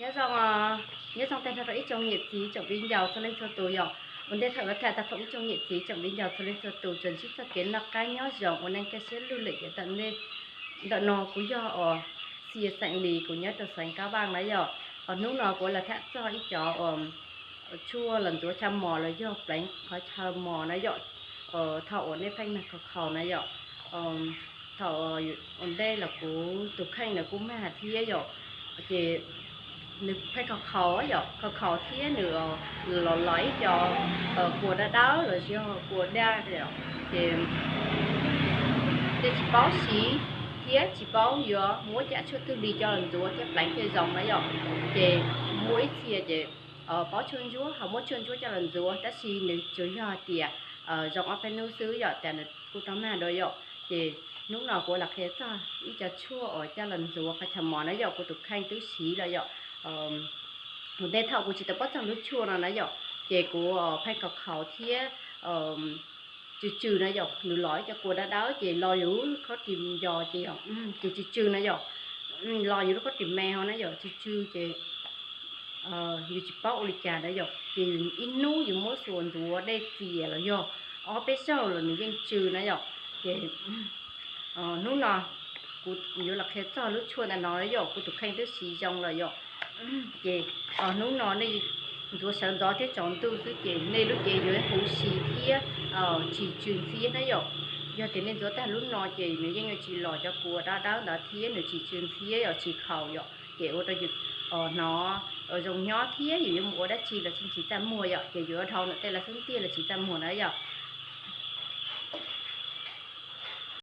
Nyob zoo, nyob zoo tag nrho rau ib tsoom niam txiv tsoom viv ncaus txhua leej txhua tus yom. Ua ntej thaum ua tham tag foom ib tsoom niam txiv tsoom viv ncaus txhua leej txhua tus tsuas ntsib txoj kev noj qab nyob zoo ua neej kaj siab luj lwm ces tawm ntawm no kuv yog uas Xia Xeem Lis, kuv nyob rau xeev Kab Vaj na yom. Hnub no kuv los tham txog ib cov tshuaj los ntxuav chaw mos los yog pleev qhov chaw mos na yom. Thaum uas nej pheej nag khaus khaus na yom, thaum ua ntej los kuv tus kheej ntawd kuj mag thiab yom, ces nws pheej khaus khaus yom, khaus khaus thiab nws los los ib co kua dawb dawb los yog kua daj yom, ces nej tsis paub siv thiab tsis paub yuav muab cam tshuaj twg li coj los ntxuav thiab pleev thiaj zoo na yom. Ces muaj ib txhia ces paub tshuaj ntsuab ho muab tshuaj ntsuab coj los ntxuav tab sis nws tsuas yog hais tias zoo ob peb hnub xwb yom, tas nws kuj rov mag dua yom. Ces hnub no kuv los qhia txog ib co tshuaj uas coj los ntxuav qhov chaw mos na yom, kuv tus kheej twb siv los yom. Ua ntej thaum kuv tsis tau paub txog lub tshuaj no na yom, ces kuv pheej khaus khaus thiab tsw tsw na yom, nws los ib co kua dawb dawb ces los yus khob ris nco ces yom, ces tsw tsw na yom, los yus lub khob ris me ho na yom, tsw tsw ces yus tsis paub ua li cas na yom, ces ib hnub yus muab xuas ntxuav dej txias los yog ob peb zaug los nws yeej tsw na yom. Ces hnub no kuv yuav los qhia txog lub tshuaj ntawm no na yom, kuv tus kheej twb siv zoo lawm yom. Ces hnub no nej ntxuav sawv ntxov thiab tsaus ntuj xwb ces nej lub cev yuav huv si thiab tsis tsw ntxhiab na yom. Yog tias nej ntxuav tag lub no ces nws yeej yuav tsis los cov kua dawb dawb ntawd thiab nws tsis tsw ntxhiab yom, tsis khaus yom, ces ua rau yus hnov zoo nyob thiab yus yuav mus ua dab tsi los tsis txaj muag yom, ces yus yuav dhau ntawm tej lawv xub ntiag los tsis txaj muag na yom.